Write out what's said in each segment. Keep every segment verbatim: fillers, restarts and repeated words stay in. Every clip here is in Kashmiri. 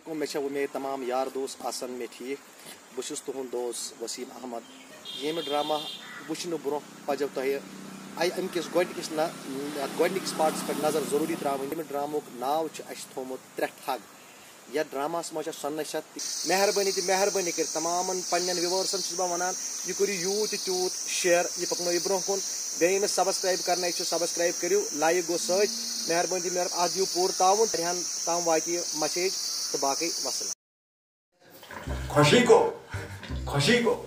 مےٚ چھےٚ وۄمید تمام یار دوس آسن مےٚ ٹھیٖک۔ بہٕ چھُس تُہُنٛد دوس وسیٖم احمد۔ ییٚمہِ ڈرامہ وٕچھنہٕ برونٛہہ پزیو تۄہہِ اَ-، اَمہِ کِس گۄڈٕنِکِس نہ-، اَتھ گۄڈٕنِکِس پارٹس پٮ۪ٹھ نظر ضروٗری ترٛاوٕنۍ۔ ییٚمہِ ڈرامُک ناو چھُ اَسہِ تھوٚومُت ترٛےٚ ٹھگ۔ یَتھ ڈراماہَس منٛز چھےٚ سۄنہٕ شت تہِ۔ مہربٲنی تہٕ مہربٲنی کٔرِتھ تمامَن پنٛنٮ۪ن ویوٲرسَن چھُس بہٕ وَنان، یہِ کٔرِو یوٗت تہٕ تیوٗت شیئر، یہِ پَکنٲیِو برونٛہہ کُن۔ بیٚیہِ ییٚمِس سبسکرایب کَرنَے چھُ، سبسکرایب کٔرِو، لایک گوٚو سۭتۍ۔ مہربٲنی تہٕ مہربٲنی، اَتھ دِیِو پوٗرٕ تعاوُن، ترٛٮ۪ن تام واتہِ یہِ میسیج تہٕ باقٕے وَسَلام۔ خوشی کو، خوشی کو۔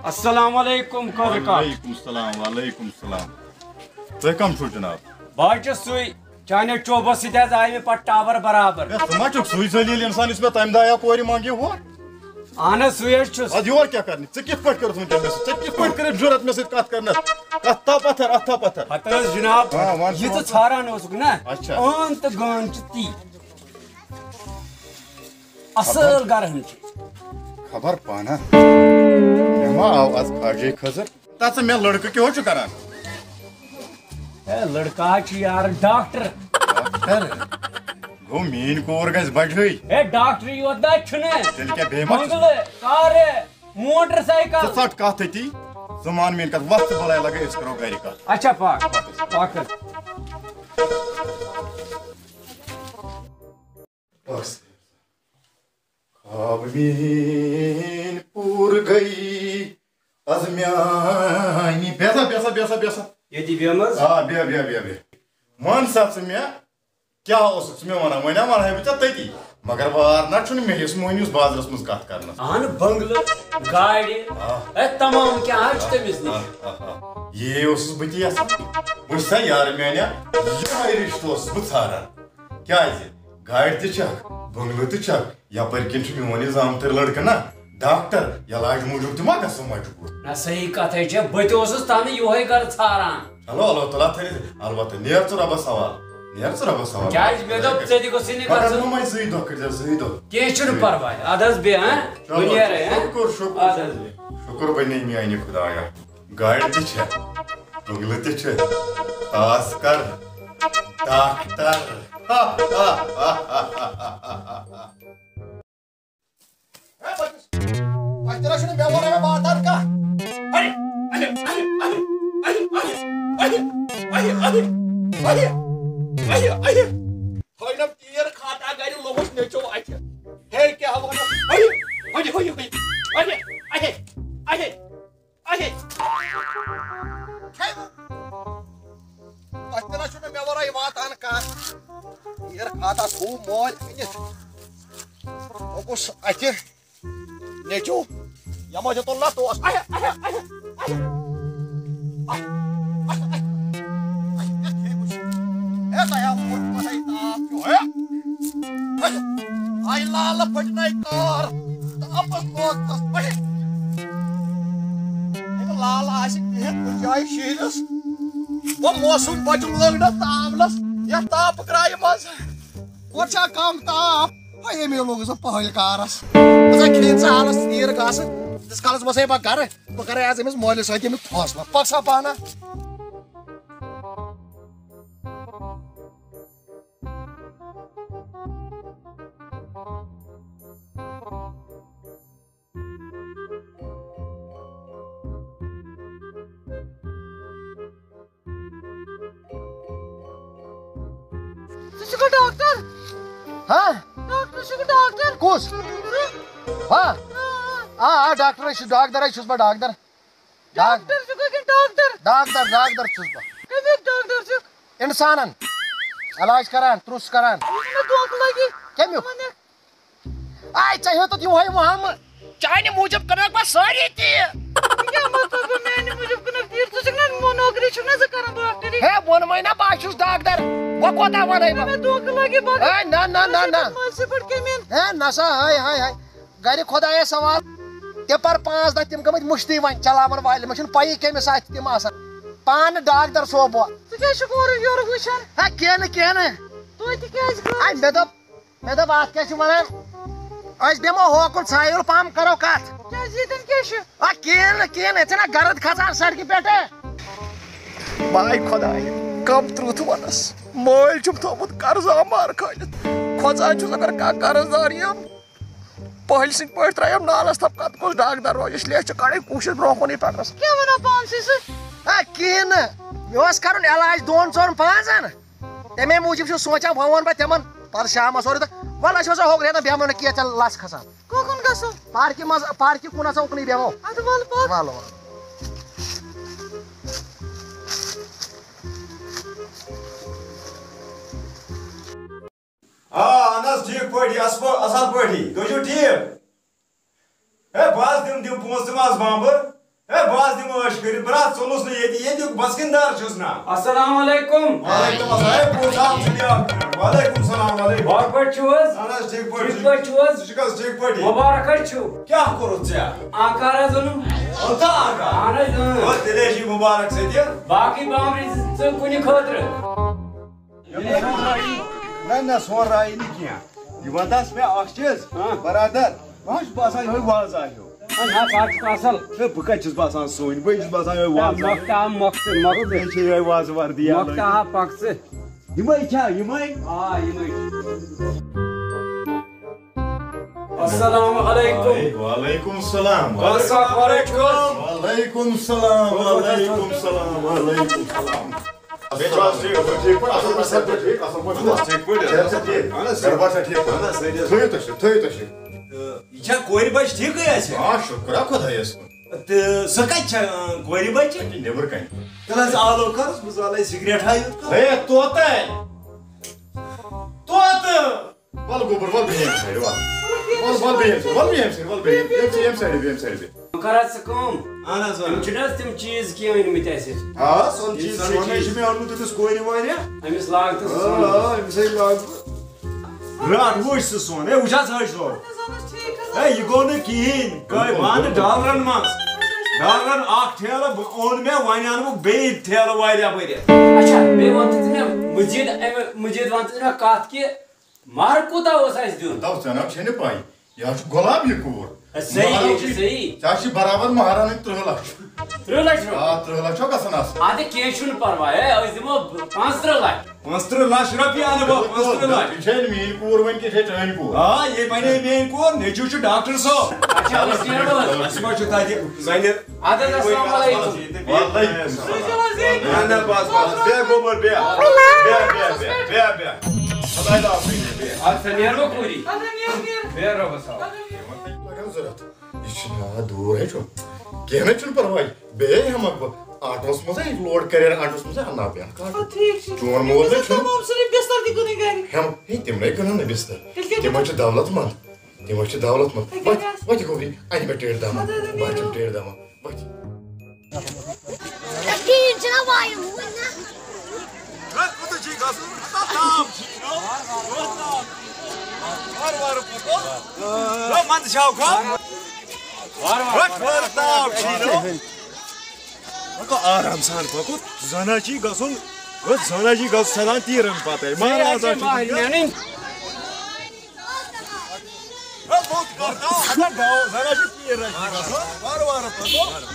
السلام علیکم، کٲرۍ کاک۔ وعلیکم السلام، وعلیکم السلام۔ تُہۍ کم چھِو جناب؟ بہٕ حظ چھُس سُے، چانیو چوبو سۭتۍ حظ آیہِ مےٚ پتہٕ ٹاور برابر۔ ہے، ژٕ ما چھُکھ سُے ذلیل انسان یُس مےٚ تمہِ دۄہ آیو کورِ منٛگہِ ہور؟ اہن حظ، سُے حظ چھُس۔ ادٕ یور کیٛاہ کرنہِ؟ ژٕ کِتھ پٲٹھۍ کٔرٕتھ وٕنکیٚن مےٚ سۭتۍ؟ ژےٚ کِتھ پٲٹھۍ کٔرٕتھ جُرت مےٚ سۭتۍ کتھ کرنس؟ کتھ تھاو پتھر، اتھ تھاو پتھر۔ ہتہٕ حظ جناب، آ، وَن یہِ ژٕ ژٕ وَن۔ ژھاران اوسُکھ نا، اچھا۔ عٲن تہٕ گٲن چھِ تی۔ اصل گرٕ ہن چھِ۔ خبر پانہ۔ مےٚ ما آو از خاجے خضر؟ تہ ژٕ مےٚ لڑکہٕ کیٛاہ چھُ کران؟ ہے، لڑکہٕ حظ چھُ یار ڈاکٹر۔ ڈاکٹر؟ گوٚو میٛٲنۍ کوٗر گژھِ بڑھٕے۔ ہے، ڈاکٹر یوت نہ چھُنہٕ۔ تیٚلہِ کیٛاہ بیٚیہِ ما چھُ؟ بنگلہٕ، کارٕ، موٹر سائیکل۔ ژٕ ژٹ کتھ تٔتی۔ ژٕ مان میٛٲنۍ کتھ، وۄتھ ژٕ بلاے لگے، أسۍ کرو گرِ کتھ۔ اچھا پاک، پاک حظ۔ بس۔ خواب میٲنۍ پوٗرٕ گٔے از میانہِ۔ بیسا، بیسا، بیسا، بیسا۔ ییٚتی بیٚہمہٕ حظ۔ آ، بیٚہہ، بیٚہہ، بیٚہہ، بیٚہہ۔ وَن سا ژٕ مےٚ، کیٛاہ اوسُکھ ژٕ مےٚ وَنان؟ وۄنۍ ہا وَنہٕ ہا بہٕ ژےٚ تٔتی، مگر وار نہ چھُنہٕ مےٚ یُس مۄہنیوٗ یُس بازرَس منٛز کَتھ کَرنَس۔ اہن بنگلہٕ، گاڑِ، آ۔ اے تمام کینٛہہ حظ چھُ تٔمِس نِش۔ آ، آ، آ۔ یی اوسُس بہٕ تہِ یَژھان۔ وٕچھ سا یارٕ میٛانہِ، یِہوٚے رِشتہٕ اوسُس بہٕ ژھاران۔ کیٛازِ؟ گاڑِ تہِ چھکھ، بنگلہٕ تہِ چھکھ، یپٲرۍ کِنۍ چھُ میون یہِ زامتٕرۍ لڑکہٕ نا ڈاکٹر، علاج موٗجوٗب تہِ ما گژھو مجبوٗر؟ نہ، صحیح کتھے چھےٚ، بہٕ تہِ اوسُس تنہٕ یِہوٚے گرٕ ژھاران۔ چلو، اللہ تعالیٰ تھٲوِنَس، البتہ نیر ژٕ رۄبس حوال، نیر ژٕ رۄبس حوال۔ کیٛازِ؟ مےٚ دوٚپ ژےٚ تہِ گوٚژھُے نہٕ مگر گژھُن۔ نوٚمَے زٕے دۄہ کٔرۍزِ، زٕے دۄہ۔ کینٛہہ چھُنہٕ پرواے، اَدٕ حظ بیٚہہ، ہاں؟ چلو، بہٕ نیرے، ہاں؟ شُکُر، شُکُر، اَدٕ حظ۔ شُکُر بنے میانہِ خدایا۔ گاڑِ تہِ چھےٚ، بنگلہٕ تہِ چھُ، خاص کر ڈاکٹر۔ ہے، بچس، بچہٕ تیرا چھُنہٕ مےٚ وَنان مےٚ واتان کانٛہہ۔ اَرے، اَرے، اَرے۔ تھٲینم تیٖر کھاتا گرِ لوٚگُس نیٚچو اَتھِ۔ ہے، کیٛاہ وَنو؟ اَرے، اَرے، اَرے، اَرے، اَرے، اَرے۔ اچھا۔ تۄہہِ تہِ نہ چھُنہٕ مےٚ ورٲے واتان کانٛہہ۔ یہِ کر کھاتہٕ اَتھ ہوو مٲلۍ أنِتھ۔ بہٕ گوٚژھ اَتھِ نیٚچو۔ یَمو دیُت نہ توس۔ اچھا، اچھا، اچھا، اچھا۔ اچھا، اچھا، اچھا۔ اچھا، اچھا، اچھا۔ ہے، تۄہہِ آو موٚٹ پَتہٕ تاپھ ہیوٗ، ہے۔ آے لالہٕ پھٔٹنَے تار تہٕ اَپَز لوگ تَس پھٔٹِتھ۔ ییٚلہِ لالہٕ آسہِ بِہِتھ کُنہِ جایہِ شیٖنَس، وۄنۍ موسم بَچُن لوگ نہ تاونَس یَتھ تاپہٕ کرٛایہِ منٛز۔ کوٚت چھا کَم تاپھ؟ وۄنۍ ییٚمہِ لوگ سُہ پہلۍ کارَس۔ ژٕ کھیٚیہِ ژٕ حالَس تیٖر گاسہٕ، تِس کالَس وَسَے بہٕ گَرٕ۔ بہٕ کَرَے آز أمِس مٲلِس سۭتۍ ییٚمیُک فٲصلہٕ۔ پَک سا پانہٕ۔ ژٕ چھُکھا ڈاکٹر؟ ہاں؟ ڈاکٹر چھُکھا ڈاکٹر؟ کُس؟ ژٕ؟ ہاں۔ آ، آ، ڈاکٹرے چھُس، ڈاکٹرے چھُس بہٕ، ڈاکٹر۔ ڈاک-، ڈاکٹر چھُکھا کِنہٕ ڈاکٹر؟ ڈاکٹر، ڈاکٹر چھُس بہٕ۔ کَمیُک ڈاکٹر چھُکھ؟ اِنسانن علاج کران، ترُس کران۔ یہِ چھُ مےٚ دھوکہٕ لگی۔ کَمیُک؟ ژٕ وَنکھ۔ آے، ژےٚ ہیوٚتُتھ یِہوٚے وَہمہٕ۔ چانہِ موٗجوٗب کٕنکھ بہٕ سٲری تیٖر۔ یہِ کیٛاہ مطلب گوٚو میٛانہِ موٗجوٗب کٕنکھ تیٖر؟ ژٕ چھُکھ نہ مو-، نوکری چھُکھ نہ ژٕ کران ڈاکٹری؟ ہے، ووٚنمَے نہ، بہٕ ہا چھُس ڈاکٹر۔ وۄنۍ کوتاہ وَنَے بہٕ؟ مےٚ دھوکہٕ لگی، بہٕ ہے، نہ، نہ، نہ، نہ۔ مٲلسٕے پٮ۪ٹھ کٔمِن۔ ہے، نہ سا، ہاے، ہاے، ہاے۔ گرِ خۄدایَس حوال، ٹِپر پانٛژھ دَہ تِم گٔمٕتۍ مُشتٕے وۄنۍ چلاوَن والٮ۪ن، مےٚ چھُنہٕ پَیی کٔمِس اَتھِ تِم آسان۔ پانہٕ ڈاکٹر صٲب وۄنۍ۔ ژٕ کیٛازِ چھُکھ اورٕ یورٕ وٕچھان؟ ہے، کینٛہہ نہٕ، کینٛہہ نہٕ۔ توتہِ کیٛازِ گٔے؟ ہے، مےٚ دوٚپ، مےٚ دوٚپ، اَتھ کیٛاہ چھِ وَنان؟ أسۍ بیٚہمو ہوکُن ژھایُل پَہَم، کَرو کَتھ۔ کیٛازِ ییٚتٮ۪ن کیٛاہ چھُ؟ آ، کِہیٖنۍ نہٕ، کِہیٖنۍ نہٕ، ییٚتہِ چھِنہ گرد کھسان سڑکہِ پٮ۪ٹھ۔ واے خۄدایہِ، کم ترُتھ ونس۔ مٲلۍ چھُم تھوٚومُت قرضہٕ امبار کھٲلِتھ۔ کھۄژان چھُس اگر کانٛہہ قرض دار یِم پٔہلۍ سٕنٛدۍ پٲٹھۍ ترٛایم نالس تھپھ، کتھ کُس ڈاکٹر روزِ، اس لیے چھِ کڑٕنۍ کوٗشش برونٛہہ کُنٕے پکنس۔ کیٛاہ ونان پانسٕے سۭتۍ؟ آ، کِہیٖنۍ نہٕ۔ مےٚ اوس کرُن علاج دۄن ژۄن پانٛژن۔ تمے موٗجوٗب چھُس سونٛچان، وۄنۍ وَنہٕ بہٕ تِمن، پَتہٕ شامَس اورٕ تہٕ وَلہٕ أسۍ وَسو ہوکُن، ییٚتٮ۪ن بیٚہمو نہٕ کینٛہہ، ژےٚ لَژھ کھَسان۔ کوٚکُن گژھو؟ پارکہِ منٛز، پارکہِ کُن آسو اُکنُے بیٚہمو۔ اَدٕ وَلہٕ پَتہٕ۔ وَلہٕ، وَلہٕ۔ آ، اَہَن حظ، ٹھیٖک پٲٹھی، اَصٕل پٲ-، اَصٕل پٲٹھی۔ تُہۍ چھِو ٹھیٖک؟ ہے، بہٕ حظ دِمہٕ، دِمہٕ پونٛسہٕ، دِمہٕ حظ بامبر۔ ہے، بہٕ حظ دِمہٕ عٲش کٔرِتھ۔ بہٕ حظ ژوٚلُس نہٕ ییٚتہِ، ییٚتیُک بسکِندار چھُس نا۔ السلام علیکم۔ وعلیکم السلام۔ ہے، پونٛسہٕ حظ چھُ بیٛاکھ کران۔ وعلیکم السلام، وعلیکم۔ پٲٹھۍ چھِو حظ؟ اہن حظ، ٹھیٖک پٲٹھۍ ٹھیٖک چھُ۔ پٲٹھۍ چھِو حظ؟ ژٕ چھُکھ حظ ٹھیٖک پٲٹھۍ؟ مُبارک حظ چھُو۔ کیٛاہ کوٚرُتھ ژےٚ؟ آنکار حظ اوٚنُم۔ اوٚن تہٕ آنکار؟ اہن حظ، اۭں۔ او، تیٚلے چھِ مُبارک ژےٚ تہِ۔ باقٕے بامبرِ ژٕ کُنہِ خٲطرٕ۔ نہ، نہ، سون راے نہٕ کینٛہہ۔ یہِ وَن تہٕ حظ مےٚ اَکھ چیٖز، ہاں۔ برادر، مےٚ حظ چھُ باسان یِہوٚے وازا ہیوٗ۔ اَہَن حظ، اَتھ چھُ اَصٕل۔ ہے، بہٕ کَتہِ چھُس باسان سوٗنۍ؟ بہٕ چھُس باسان یِہوٚے وازا۔ مۄکھتہٕ آو، مۄکھتہٕ، مۄکھتہٕ۔ بیٚیہِ چھِ یِہوٚے وازٕ وردی مۄکھتہٕ اَلٲے۔ آو پَکھ ژٕ۔ یِمَے چھا؟ یِمَے؟ آ، یِمَے۔ السلام علیکم۔ وعلیکم السلام۔ السلام علیکم۔ وعلیکم السلام، وعلیکم السلام، وعلیکم السلام۔ بیٚیہِ چھِو حظ ٹھیٖک؟ ٹھیٖک پٲٹھۍ، اَصٕل پٲٹھۍ، صحت چھا ٹھیٖک؟ اَصٕل پٲٹھۍ، ٹھیٖک پٲٹھۍ؟ صحت چھا ٹھیٖک؟ اَہَن حظ، گَرٕ بار چھا ٹھیٖک پٲٹھۍ؟ اَہَن حظ، سٲری حظ۔ تھٲیِو تُہۍ سُہ، تھٲیِو تُہۍ سُہ۔ تہٕ یہِ چھا کورِ بَچہِ ٹھیٖکٕے اَسہِ؟ آ، شُکُر ہا خۄدایَس کُن۔ تہٕ سۄ کَتہِ چھےٚ، اۭں، کورِ بَچہِ؟ اَتہِ نیٚبرٕ کَنہِ۔ تیٚلہِ حظ آلو کَرُس، بہٕ زالَے سِگریٹ ہا یوت کَر۔ ہے، توتَے۔ توتہٕ۔ وَلہٕ گوٚبُر، وَلہٕ بیٚہہ ییٚمہِ سایڈٕ، وَلہٕ۔ وَلہٕ، وَلہٕ بیٚہہ ییٚمہِ سایڈٕ، وَلہٕ بیٚہہ ییٚمہِ سایڈٕ، وَلہٕ بیٚہہ ییٚمہِ سایڈٕ، ییٚمہِ سایڈٕ بیٚہہ۔ وۄنۍ کَر حظ ژٕ کٲم؟ اَہَن حظ، آ۔ تِم چھِنہٕ حظ تِم چیٖز کینٛہہ أنۍمٕتۍ اَسہِ؟ آ، سۄن یِم چیٖز سۄنٕچ سۄنٕے چیٖز۔ چھِ مےٚ اوٚنمُت أمِس کورِ واریاہ۔ أمِس لاگ تہٕ سُہ آ، سۄن۔ آ، أمِس ہے لاگ بہٕ۔ رَٹ وٕچھ سُہ سۄن۔ ہے، وٕچھ حظ، حٲج صٲب۔ اَہَن حظ، اَہَن حظ، ٹھیٖک حظ۔ ہے، یہِ گوٚو نہٕ کِہیٖنۍ۔ کٲنۍ بہٕ اَنہٕ ڈالرَن منٛز۔ ڈالرَن اَکھ ٹھیلہٕ، بہٕ اوٚن مےٚ، وۄنۍ اَنہٕ بہٕ بیٚیہِ ٹھیلہٕ واریاہ بٔرِتھ۔ اچھا، بیٚیہِ وَن تہٕ ژٕ مےٚ مٔزیٖد، اَمہِ مٔزیٖد وَن تہٕ ژٕ مےٚ کَتھ کہِ مہر کوٗتاہ اوس اَسہِ دیُن؟ تَو ژےٚ نہ چھے نہٕ پَے۔ یہِ حظ چھُ غلام یہِ کوٗر۔ صحیح، مہراز یہِ چھُ چھِ، صحیح۔ ژےٚ حظ چھِ برابر مہرانٕنۍ تٕرٛہ لَچھ۔ تٕرٛہ لَچھ رۄپیہِ؟ آ، تٕرٛہ لَچھ چھو گژھان آسان۔ اَدٕ کینٛہہ چھُنہٕ پَرواے، ہے، أسۍ دِمو پانٛژتٕرٛہ لَچھ۔ پانٛژتٕرٛہ لَچھ رۄپیہِ اَنہٕ بہٕ، بِلکُل، پانٛژتٕرٛہ لَچھ۔ یہِ چھے نہٕ میٛٲنۍ کوٗر وۄنۍ کینٛہہ، یہِ چھے چٲنۍ کوٗر۔ آ، یے بَنے میٛٲنۍ کوٗر، نیٚچوٗ چھُ ڈاکٹر صٲب۔ اچھا، أسۍ نیرو حظ۔ اَسہِ ما چھُ تَتہِ زَنہِ؟ اَدٕ حظ، السلام علیکم۔ وعلیکم السلام۔ نہ، نہ، بس، بس، بیٚہہ گوٚبُر، بیٚہہ۔ بیٚہہ، بیٚہہ، بیٚہہ، بیٚہہ، بیٚہہ۔ خۄداے تھٲوسٕے بیٚہہ۔ اَدٕ سا نیرو کوٗری۔ اَدٕ نیر، نیر۔ بیٚہہ رۄبَس حوالہٕ۔ اَدٕ نیر۔ لگان ضوٚرَتھ۔ یہِ چھُ نہٕ آ دوٗر ہے چھُ۔ کینٛہہ نہ چھُنہٕ پرواے۔ بیٚیہِ ہٮ۪مکھ بہٕ آٹوَس منٛز ہے، لوڈ کَریر آٹوَس منٛز ہے، اَنناو بیٛاکھ آٹو۔ آ، ٹھیٖک چھُ۔ چون مول نہ چھُ۔ تَمام سٲری بِستَر تہِ کٕنٕنۍ گرِ۔ ہٮ۪م-، ہے، تِم نَے کٕنَن نہٕ بِستَر۔ تیٚلہِ کیٛاہ تِم ہے کٕنَن؟ چھِ دولت منٛد۔ تِم ہے چھِ دولت منٛد۔ تیٚلہِ کیٛاہ وۄتھ، کَرٕ؟ وۄتھ یہِ گوٚبری، اَنہِ مےٚ ٹیٹھ دامن۔ اَدٕ، اَدٕ، بہٕ ہا نیٖرِو۔ چھُم ٹیٹھ دامن۔ وۄتھ۔ ٹیٖن چھِنہ وایُن وُنہِ نہ۔ ہے، کوٚت چھُے گژھُن؟ ہتا تاپھ چھُے، نو۔ وارٕ وارٕ پَکو۔ ہے، منٛزٕ چھاو کھا؟ وارٕ وارٕ۔ ہے، وارٕ تاپھ چھُے، نو۔ پَکو آرام سان، پَکو۔ زَنہٕ چھُے گژھُن، ہے، زَنہٕ چھُے گژھُن سَدان تیٖرَن پَتَے۔ مہرازا چھُ وٕنکٮ۪س۔ ہے، لوٚت کر، داو، ہتا داو، زَنہٕ چھُ تیٖر رَٹنہِ گژھُن۔ وارٕ وارٕ پَکو۔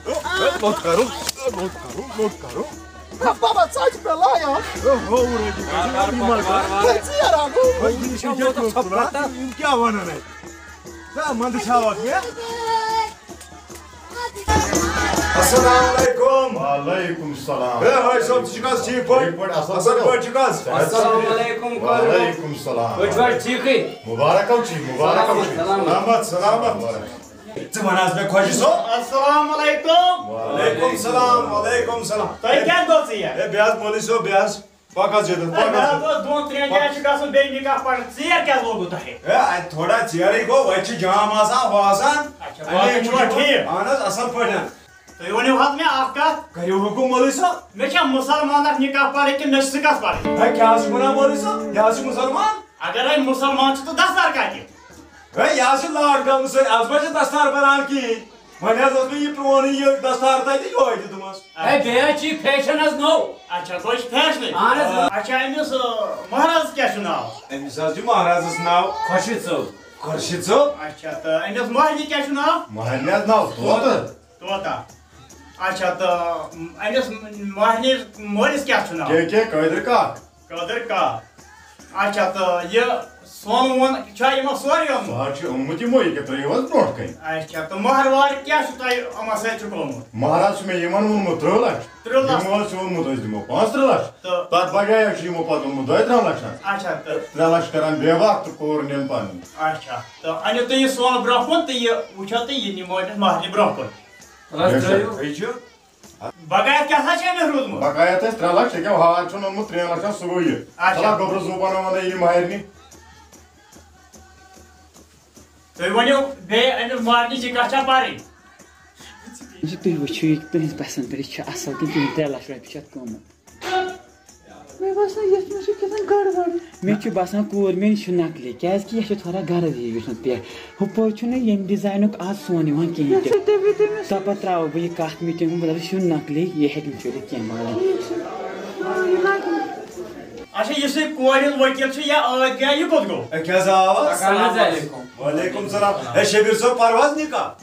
ہے، لوٚت کرو، لوٚت کرو، لوٚت کرو۔ بابا، ژٕ چھُکھ مےٚ لایان۔ ہے، ہو، رٔٹِو، رٔٹِو، یہِ ما کر۔ ہے، ژیر آو۔ ہے، یہِ چھُ یہِ کیٛاہ، یِم کیٛاہ وَنان اَتہِ؟ ہے، منٛدٕ چھاوَکھ مےٚ۔ السلام علیکم۔ وعلیکم السلام۔ ہے، حٲج صٲب، ژٕ چھُکھ حظ ٹھیٖک پٲٹھۍ؟ ٹھیٖک پٲٹھۍ، اَصٕل اَصٕل پٲٹھۍ۔ پٲٹھۍ چھُکھ حظ؟ وعلیکم السلام۔ تُہۍ چھِو حظ ٹھیٖکٕے؟ مُبارک حظ چھُے، مُبارک حظ چھُے۔ سلامت، سلامت۔ سلامت، سلامت۔ ژٕ وَن حظ مےٚ، خۄجہِ صٲب۔ السلام علیکم۔ وعلیکم السلام، وعلیکم السلام۔ تۄہہِ کیٛاہ دۄژٕے یَتھ؟ ہے، بیٚہہ حظ مولوی صٲب، بیٚہہ حظ۔ پَکھ حظ ییٚتٮ۪تھ، ہے، پَکھ مےٚ حظ حظ ییٚتٮ۪تھ۔ اوس دۄن ترٛٮ۪ن جایَن چھُ گژھُن بیٚیہِ نِکاح پَرنہِ۔ ژیر کیٛازِ لوگوٕ تۄہہِ؟ ہے، اَتہِ تھوڑا ژیرٕے گوٚو، وَتہِ چھِ جام آسان، ہُہ آسان۔ اچھا، اَمے باقٕے چھُوا موٗجوٗب۔ ٹھیٖک؟ اَہَن حظ، اَصٕل پٲٹھۍ۔ تُہۍ ؤنِو حظ مےٚ اَکھ کَتھ۔ کٔرِو حُکُم مولوی صٲب۔ مےٚ چھا مُسلمانَس نِکاح پَرٕنۍ کِنہٕ مےٚ چھِ سِکَس پَرٕنۍ؟ ہے، کیٛاہ حظ چھُکھ وَنان مولوی صٲب؟ یہِ حظ چھُ مُسلمان۔ اگر وۄنۍ مُسلمان چھُ تہٕ دَستار کَتہِ؟ ہے، یہِ حظ چھِ لاک ڈاوُن سۭتۍ، آز ما چھِ دَستار بَنان کِہیٖنۍ۔ وۄنۍ حظ اوس مےٚ یہِ پرٛونُے یہِ دستار تَتہِ یِہوٚے دیُتمُس۔ ہے، بیٚیہِ حظ چھِ یہِ فیشن حظ نوٚو۔ اچھا، گوٚو یہِ چھُ فیشنٕے۔ اہن حظ، آ۔ اچھا، أمِس، آ، مہراز کیٛاہ چھُ ناو؟ أمِس حظ چھُ مہرازَس ناو خۄشِد صٲب۔ خۄشِد صٲب؟ اچھا، تہٕ أمِس مہرنہِ کیٛاہ چھُ ناو؟ مہرنہِ حظ ناو طوطہٕ۔ طوطہ۔ اچھا، تہٕ أمِس مہرنہِ مٲلِس کیٛاہ چھُ ناو؟ کے کے قٲدِر کاک۔ قٲدِر کاک۔ اچھا، تہٕ یہِ سۄن وۄن چھا یِمو سورُے اوٚنمُت؟ سُہ حظ چھُ اوٚنمُت یِمو، یہِ کیٛاہ ترٛٲیِو حظ برونٛٹھ کَنہِ؟ اچھا، تہٕ مہر وہر کیٛاہ چھُ تۄہہِ یِمن سۭتۍ چھُ گوٚمُت؟ مہر حظ چھُ مےٚ یِمن ووٚنمُت تٕرٛہ لَچھ۔ تٕرٛہ لَچھ۔ یِمو حظ چھُ ووٚنمُت أسۍ دِمو پانٛژھ تٕرٛہ لَچھ۔ تہٕ تَتھ بجایہِ حظ چھُ یِمو پَتہٕ ووٚنمُت دۄیہِ تٕرٛہ لَچھ حظ۔ اچھا، تہٕ ترٛےٚ لَچھ کران بے وقت تہٕ کوٗر نِن پَنٕنۍ۔ اچھا، تہٕ أنِو تُہۍ یہِ سۄن برونٛہہ کُن تہٕ یہِ وٕچھو تہٕ یہِ نِمو أمِس مہرنہِ برونٛہہ کُن۔ بس بے شک۔ ترٛٲیِو۔ تھٲیِو۔ بقایت کیٛاہ سا چھِ أمِس روٗدمُت؟ بقایت ٲسۍ ترٛےٚ لَچھ، ییٚکیٛاہ ہار چھُنہٕ اوٚنمُت ترٛٮ۪ن لَچھَن سُہ گوٚو یہِ۔ اچھا۔ فِلحال گوٚبرٕ زُو پَنہٕ وَنان یہِ مہرنہِ۔ تُہۍ ؤنِو بیٚیہِ أمِس مہرنہِ چھِ کَتھ چھا پَرٕنۍ؟ زِ تُہۍ وٕچھِو یہِ تُہٕنٛز پَسنٛد پٮ۪ٹھ یہِ چھِ اَصٕل کِنہٕ تِم ترٛےٚ لَچھ رۄپیہِ چھِ اَتھ قۭمَتھ؟ مےٚ باسان، یَتھ منٛز چھِ کیٛاہ تام گڑبڑ۔ مےٚ چھُ باسان، کوٗر میٛٲنۍ چھِ نقلی، کیٛازِکہِ یَتھ چھُ تھوڑا غرض ہِوۍ وٕچھمُت پٮ۪ٹھ۔ ہُپٲرۍ چھُنہٕ ییٚمہِ design-ُک آز سۄن یِوان کِہیٖنۍ تہِ۔ یَتھ چھِ تٔمۍ تٔمِس تَپٲرۍ ترٛاوٕ بہٕ یہِ کَتھ meeting-ُک، مطلب، یہِ چھُنہٕ نقلی، یہِ ہیٚکہِ نہٕ چٔلِتھ کینٛہہ، مگر ٹھیٖک چھُ۔ آ، یہِ لَگہِ نہٕ۔ اچھا، یُس یہِ کورِ ہُنٛد ؤکیٖل چھُ یا ٲدۍ گٔیہ، یہِ کوٚت گوٚو؟ اے، کیٛاہ حظ آو؟ السلام علیکم۔ وعلیکم السلام۔ اے، شبیر صٲب، پروازنی کا؟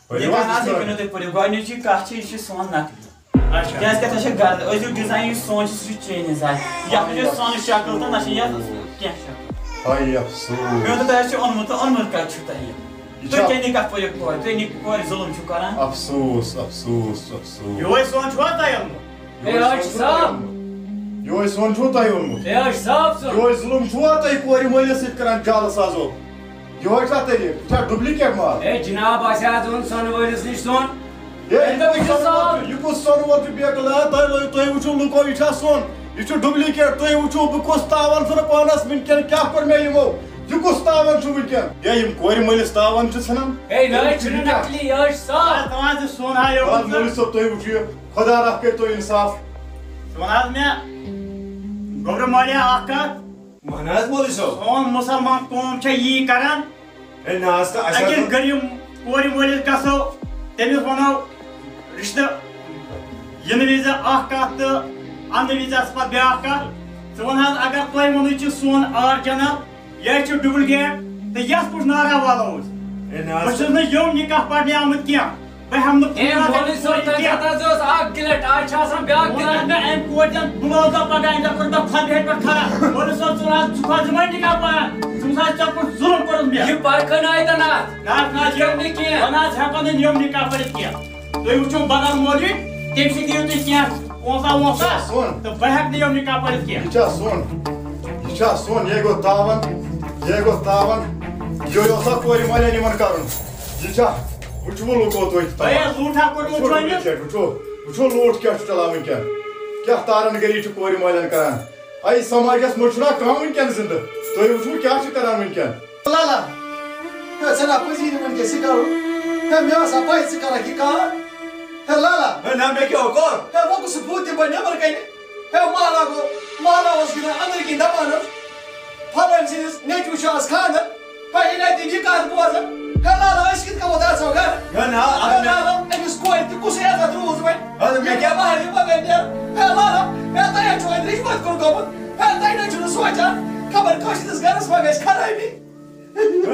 پٔرِو یہِ حظ، کَتھ بِسمِ آسہِ اللہ۔ کُنہِ تُہۍ پٔرِو۔ گۄڈٕنِچی کَتھ چھِ، یہِ چھِ سون نقلی۔ اچھا۔ کیٛازِ کہِ تۄہہِ چھےٚ گرد، أزیُک design یُس سون چھُ، سُہ چھُ change design۔ یَتھ منٛز چھِ سۄنہٕ شکٕل تہٕ نہ چھِ یَتھ کینٛہہ شکٕل۔ ہاے افسوس۔ مےٚ ووٚن تۄہہِ، تۄہہِ آسہِ اوٚنمُت تہٕ اوٚنمُت کَتہِ چھُو تۄہہِ؟ یہِ تُہۍ چھا کیٛاہ نِکاح پٔرِو کورِ؟ تُہۍ نِکاح کورِ ظُلُم چھُو کران۔ افسوس، افسوس، افسوس۔ یِہوٚے سۄن چھُوا تۄہہِ اوٚنمُت؟ ہے، حاجی صاحب۔ یِہوٚے سۄن چھُو تۄہہِ اوٚنمُت؟ ہے، حاجی صاحب سُہ۔ یِہوٚے ظُلُم چھُوا تۄہہِ کورِ مٲلِس سۭتۍ کران جعلہٕ سازو؟ یِہوٚے چھا طریٖقہٕ؟ یہِ چھا duplicate مال؟ ہے، جناب، اَسہِ حظ اوٚن سۄنہٕ وٲلِس نِش سۄن۔ ہے، یہِ ہے، کُس حاجی سۄنہٕ وول صاحب۔ چھُ؟ یہِ کُس سۄنہٕ وول چھُ بے غلط؟ تۄہہِ لٲ-، تُہۍ وٕچھِو لُکو، یہِ چھا سۄن؟ یہِ چھُ duplicate۔ تُہۍ وٕچھِو بہٕ کُس تاوان چھُنہٕ پانَس وٕنکٮ۪ن کیٛاہ کوٚر مےٚ یِمو؟ یہِ کُس تاوان چھُ وٕنکٮ۪ن؟ ہے، یِم کورِ مٲلِس تاوان چھِ ژھٕنان۔ ہے، نہ حظ چھُنہٕ نقلی، یہِ حظ چھُ صاف۔ اَتھ منٛز چھُ سۄن ہا یوت۔ آ، مولوی صٲب، تُہۍ وٕچھِو یہِ۔ خۄدا رحم کٔرۍ تو انصاف۔ ژٕ وَن حظ مےٚ، گوٚبرٕ مالیہ، اَکھ کَتھ۔ وَن حظ مولوی صٲب۔ سون مُسلمان قوم چھےٚ یی کَران۔ ہے نہ حظ، تہٕ اَسہِ حظ أکِس دوٚپ غریٖب کورِ مٲلِس گژھو، تٔمِس وَنو رِشتہٕ یِنہٕ وِزِ اَکھ کَتھ تہٕ اَننہٕ وِزِ آسہِ پَتہٕ بیٛاکھ کَتھ۔ ژٕ وَن حظ، اگر تۄہہِ ووٚنُے چھُ سون original، یہِ چھُ duplicate، تہٕ یَتھ کُس نعرہ والو أسۍ؟ ہے نہ حظ۔ بہٕ چھُس نہٕ یِم نِکاح پَرنہِ آمُت کینٛہہ۔ بہٕ ہٮ۪مہٕ نہٕ اے، کُنہِ مولوی صٲب، ساتہٕ تۄہہِ کینٛہہ۔ کَتھ حظ ٲس اَکھ گِلَٹ، آز چھِ آسان بیٛاکھ وۄنۍ گِلَٹ۔ آسہِ مےٚ اَمہِ کورِ زَن بہٕ لوگا پَگاہ اَمہِ دۄہ کوٚر مےٚ خۄد ہیٚٹہِ پٮ۪ٹھ خراب۔ مولوی صٲب، ژٕ وَن حظ، ژٕ کھوژ یِمَے نِکاح پَران۔ ژٕ وَن حظ، ژےٚ کُس ظُلُم کوٚرُتھ مےٚ؟ یہِ پَرکھٕ نہٕ اَتٮ۪ن اَتھ۔ نہ حظ، نہ حظ، یِم نہٕ کینٛہہ۔ وَن حظ، ہٮ۪کو نہٕ یِم نِکاح پٔرِتھ کینٛہہ۔ تُہۍ وٕچھِو بدل مولوی، تَمہِ سۭتۍ دِیِو تُہۍ کینٛہہ پونٛسہ وونٛسہ، سۄن۔ تہٕ بہٕ ہٮ۪کہٕ نہٕ یِم نِکاح پٔرِتھ کینٛہہ۔ یہِ چھا سۄن؟ یہِ چھا سۄن؟ یہِ گوٚو تاوان، یہِ گوٚو تاوان۔ یہِ اوس اَکھ کورِ مالٮ۪ن یِمَن کَرُن۔ یہِ چھا؟ وٕچھِو لُکو تُہۍ تہِ تاوان۔ ہے، لوٗٹھ ہا کوٚرمُت وٕچھِو چھُ أمِس۔ وٕچھِو، وٕچھِو لوٗٹھ کیٛاہ چھُ چَلان وٕنکٮ۪ن۔ کیٛاہ تارَن گٔری چھِ کورِ مالٮ۪ن کَران۔ اَے سماجَس منٛز چھُنہ کانٛہہ وٕنکٮ۪ن زِندٕ؟ تُہۍ وٕچھِو کیٛاہ چھِ کَران وٕنکٮ۪ن۔ لالا، ہے، ژےٚ نا پٔزی نہٕ وٕنکیٚس یہِ کَرُن۔ ہے، مےٚ ٲس نہ پَے ژٕ کَرَکھ یہِ کار۔ ہے، لالا۔ ہے، نہ، مےٚ کیٛاہ کوٚر؟ ہے، وۄنۍ کُس بھوٗت دِمہٕ بہٕ نٮ۪بر کَنہِ؟ ہے، مالا گوٚو، مالا اوس گِنٛدان أنٛدٕرۍ کِنۍ دَپان اوس، فلٲنۍ سٕنٛدِس نیٚچوِس چھُ آز خانٛدر۔ ہے، ییٚلہِ اَتہِ یِم یہِ کَتھ بوزَن، ہے، لالا، أسۍ کِتھ کٔنۍ ووت اَژو گَرٕ؟ ہے، نہ، اَتھ ہے، مےٚ لالا، أمِس کورِ تہِ کُسٕے عزت روٗز وۄنۍ؟ اَدٕ مےٚ کیٛاہ؟ مہرنہِ بغٲر نیرٕ۔ ہے، لالا، ہے، تۄہہِ حظ چھُ وۄنۍ رِشوت کوٚر گوٚمُت۔ ہے، تۄہہِ نہ حظ چھُو نہٕ سونٛچان، خبر کٲنٛسہِ ہٕنٛدِس گَرَس ما گژھِ خرٲبی۔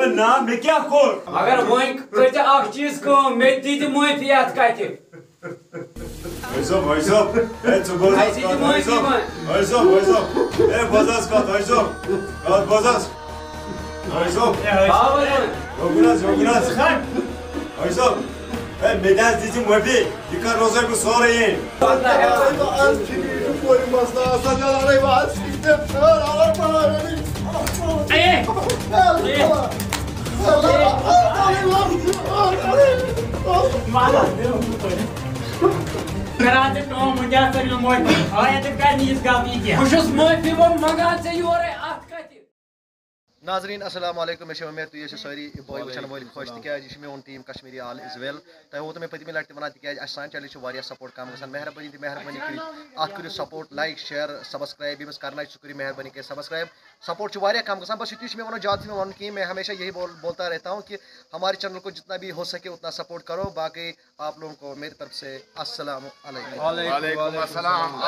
ہے نا، مےٚ کیٛاہ کوٚر؟ مگر وۄنۍ کٔرۍ زِ اکھ چیٖز کٲم، مےٚ تہِ دِ معٲفی اَتھ کَتھِ۔ حٲج صٲب، حٲج صٲب، ہے، ژٕ بوز حظ اَسہِ تہِ کَتھ، معٲفی حٲج صٲب۔ وۄنۍ۔ حٲج صٲب، حٲج صٲب، ہے، بوز حظ کَتھ، حٲج صٲب۔ کَتھ بوز حظ۔ حٲج صٲب۔ آ، وۄنۍ۔ یوکُن حظ، یوکُن حظ۔ حٲج صٲب۔ ہے، مےٚ تہِ حظ دِژ یہِ معٲفی، یہِ کَرٕ روزے بہٕ سورُے یہِ۔ پَتہٕ حظ چھِ یہِ کورِ مسلہٕ آسان، یہِ لڑٲے وازٕ چھِ تہِ، اے! اے! مَہراز، کران ژٕ کٲم، وٕنکیٚس کٔرِو معٲفی، آیندٕ کَرِ نہٕ یِژھ غلطی کینٛہہ۔ بہٕ چھُس معٲفی وۄنۍ منٛگان ژےٚ یورَے اَتھ کَتھِ۔ ناظرین السلام علیکم، مےٚ چھِ اُمید تُہۍ ٲسِو سٲری بٲے وٕچھَن وٲلۍ خۄش، تِکیٛازِ یہِ چھِ میون ٹیٖم کشمیٖری آل از ویل۔ تۄہہِ ووتو مےٚ پٔتمہِ لَٹہِ تہِ وَنان، تِکیٛازِ اَسہِ سانہِ چینلہِ چھِ واریاہ سپورٹ کَم گژھان۔ مہربٲنی تہٕ مہربٲنی کٔرِتھ اَتھ کٔرِو سپورٹ، لایک، شیئر، سبسکرائب، ییٚمِس کَرنَے چھُ، سُہ کٔرِو مہربٲنی کٔرِتھ سبسکرائب۔ سپورٹ چھُ واریاہ کَم گژھان، بس یُتُے چھُ مےٚ وَنُن، زیادٕ چھُ مےٚ وَنُن کِہیٖنۍ۔ میں ہمیشہ یہی بول بولتا رہتا ہوں کہ ہمارے چینل کو جتنا بھی ہو سکے اتنا سپورٹ کرو۔ باقی آپ لوگوں کو میری طرف سے السلام علیکم۔ وعلیکم السلام۔